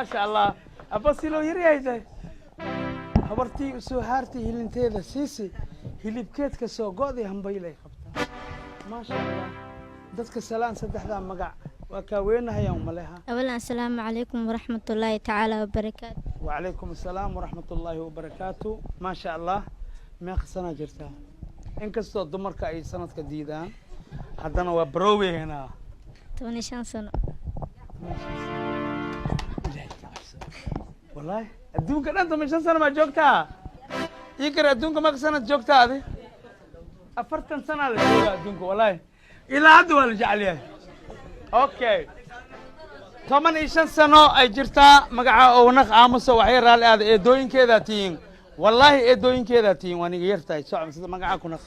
Maasha Allah, abba siloo yaryahay tahay. Habartii usoo haartay hilinteeda siisi, hilibkeedka soo go'day, hambaylay qabtaa. Maasha Allah, dadka salaan, saddexdaa magac waa kaa weynahayaan umaleha. Awalan, assalaamu calaykum waraxmatullaahi tacaala wabarakaatu. Wacalaykum assalaam waraxmat ullaahi wabarakaatu. Maasha Allah, meeqa sanaa jirtaa? Inkastoo dumarka ay sanadka diidaan, haddana waa barooweynaa. 15 sano. Ilaahay ka cabso. Wallaahi adduunka dhan 15 sano maa joogtaa? Ii kare, adduunka meeqa sanad joogtaa adi? 40 sanaa la joogaa adduunka. Wallaahi ilaa hadda waa la jecel yahay. Okay, 15 sano ay jirtaa. Magaca ownaq aamuso, waxay raalli aada. Eedooyinkeedaa tihiin, wallaahi eedooyinkeedaa tihiin. Waa niga yar tahay. Soco, sida magacaa ku naq.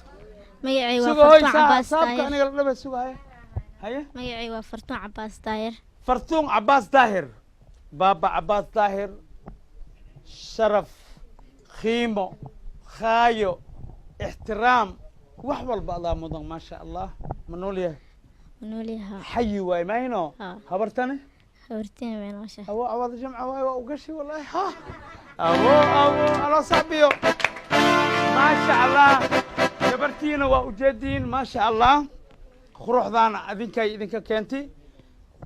Magacay waa Suga hoy. Fartuun Cabaas Saabka Daahir. Aniga la dhabe, suga. Haye haye. Magacay waa Fartuun Cabaas Daahir. Fartuun Cabaas Daahir, baaba Cabaas Daahir, sharaf, qiimo, khaayo, ixtiraam, wax walba adaa mudan. Maasha Allah, ma nool yahay? Noolyaha. Xayi waay mayno? Haa. Habartane? Habartina way nooshahay. Awo, awada jamca waay, waa ugashi wallahi. Ha, awo awo, aloo saabiyo. Maasha Allah, gabartiina waa ujeediin. Maasha Allah, quruxdaana adinkay idinka keentay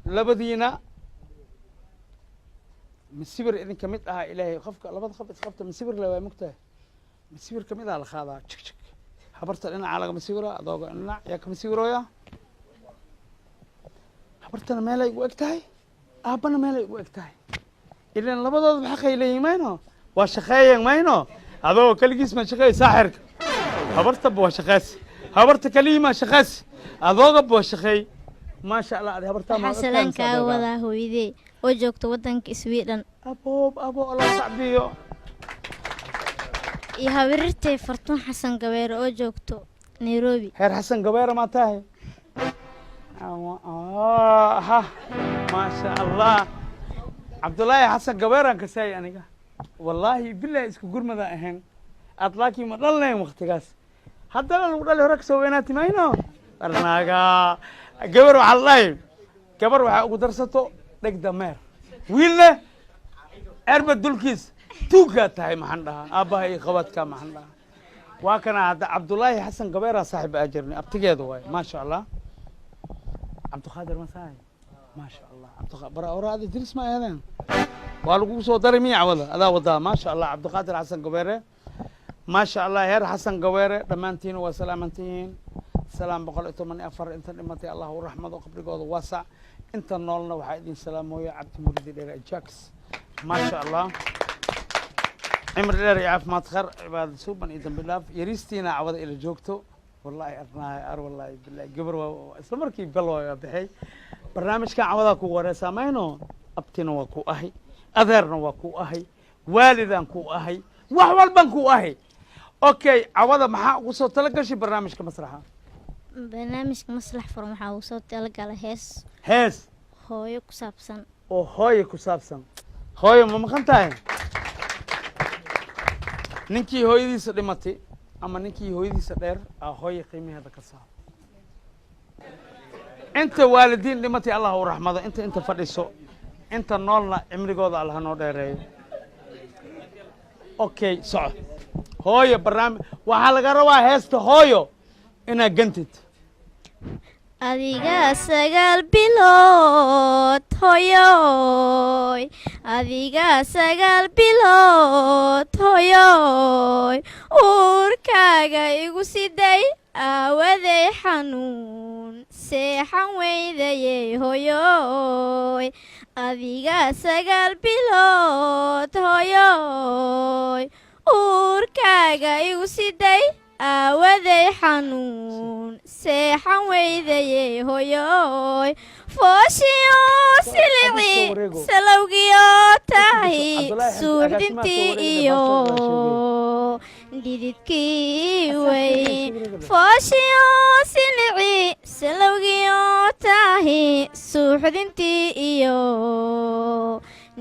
labadiina. Masibir idinka mid ahaa Ilaahay qofka labada qof isqabta masibir le waa mugtahay. Masibir kamid ah la qaadaa, jig jig. Habarta dhinaca lagama sawira, adooga dhinac yaa kama sawirooya. Habartana meelay ugu eg tahay, aabbana meelay ugu eg tahay. Ilan labadooda xaqay leeyihin mayno? Waa shaqeeyeen mayno? Adoo keligiis ma shaqeey saaxirka. Habartaba waa shaqeys, habarta keligii ma shaqeys, adoogaba waa shaqeey. Maasha Allah, adi habartaa ma Waxaa salaan kaaga wadaa hooyadey oo joogta waddanka Sweden. Aboob abo, alla sacbiyo. Iyo habaryartay Fartuun Xasan Gabeere oo joogto Nairobi. Heer Xasan Gabeere maa tahay? Ha, maasha Allah, Cabdullaahi Xasan Gabeeraan kasaay aniga. Wallaahi bilahi isku gurmadaan ahayn aad, laakiin ma dhalnayn waktigaas. Haddana lagu dhali hore kasoo weynaati mayno. Arnaaga gabar waxaa la dhahay, gabar waxaa ugu darsato dheg dameer, wiilna erba dulkiis tuuggaa tahay. Maxaan dhahaa aabbaha iyo qabadka? Maxaan dhahaa? Waa kana hadda Cabdullaahi Xasan Gabeeraa saaxib aa jirnay, abtigeeda waay. Maasha Allah, Cabdiqaadir masaay. Maasha Allah, bara ora ada diris ma aadeen, waa lagugu soo daray miya cawada adaa wadaa? Maasha Allah, Cabdiqaadir Xasan Gabeere. Maasha Allah, heer Xasan Gabeere dhammaantiin waa salaamantihiin. Salaam 114. Inta dhimatay Allah u raxmado, qabrigooda waasac. Inta noolna waxaa idin salaamooya Cabdi Muridi Dheere Ajax. Maasha Allah, cimri dheer iyo caafimaad khar, cibaada suuban iyo dambi dhaaf. Yariistiina cawada ila joogto. Wallahi arnahay ar, wallahi billahi gabar waa isla markii bal waa bixay. Barnaamijkan cawadaa ku wareysaa mayno? Abtina waa ku ahay, adeerna waa ku ahay, waalidaan ku ahay, wax walban ku ahay. Okay, cawada maxaa ugu soo tala gashay barnaamijka masraxa? Barnaamijka Maslax Furan waxaa uu soo talagalay hees. Hees. Hooyo ku saabsan. Oo hooyo ku saabsan. Hooyo ma maqan tahay? Ninkii hooyadiisa dhimatay ama ninkii hooyadiisa dheer aa hooyo qiimaheeda ka saaro. Inta waalidiin dhimatay Allah u raxmado, inta fadhiso, inta noolna cimrigooda Allah noo dheereeyo. Okay, soco. Hooyo barnaamij waxaa laga rabaa heesta hooyo inaad gantid. Adiga 9 bilood hoyoy, adiga 9 bilood hoyoy, uurkaaga igu siday, aawaday xanuun seexan weydayey hoyoy. Adiga 9 bilood hoyoy, uurkaaga igu siday, aawaday xanuun seexan weydayey hoyoy. Fooshiyo silici, salowgiyo tahi, suuxdintii iyo dhididkii wey. Fooshiyo silici, salowgiyo tahi, suuxdintii iyo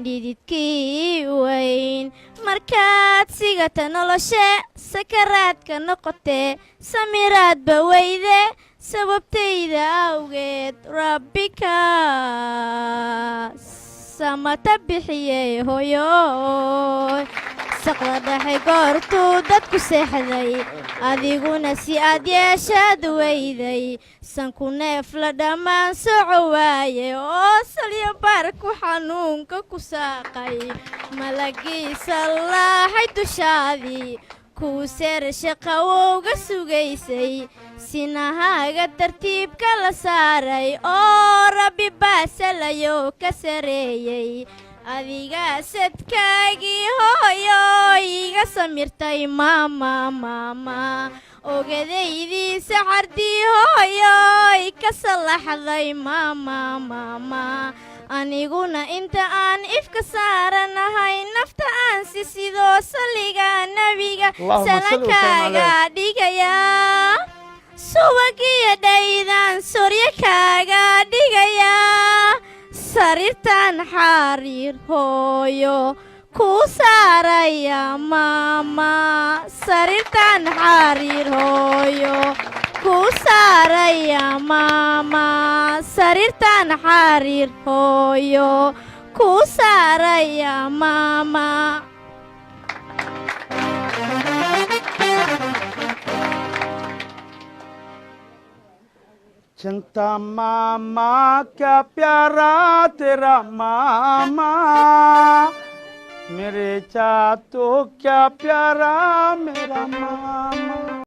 dhididkii weyn. Markaad sigata noloshe, sakaraadka noqotee, samiraadba weyde, sababtayda awgeed rabbi kaa Samata bixiyey hooyoy. Saqda dhexe goortuu dadku seexday, adiguna si aad yeeshaad weyday, sanku neef la dhammaan soco waaye, oo salyo baarku xanuunka ku saaqay, malagii sallaaxay dushaadii kuu seershe qawowga sugaysay, sinahaaga tartiibka la saaray, oo Rabbi baasalayo ka sareeyey, adigaa sadkaagii hooyo iga samirtay maama, maama, ogadaydii saxardii hooyoy ka sallaxday maama, maama. Aniguna inta aan ifka saaranahay, nafta aan si sidoo salliga Nebiga Allahumma salli wa sallim salankaaga dhigayaa, subagiyo dhaydan soryo kaaga dhigayaa, sariirtan xariir hooyo kuu saaraya maama, sariirtan xariir hooyo kuu saaraya maama, sariirtan xariir hooyo kuu saaraya maama. चिंता मामा क्या प्यारा तेरा मामा, मेरे चातो क्या प्यारा मेरा मामा।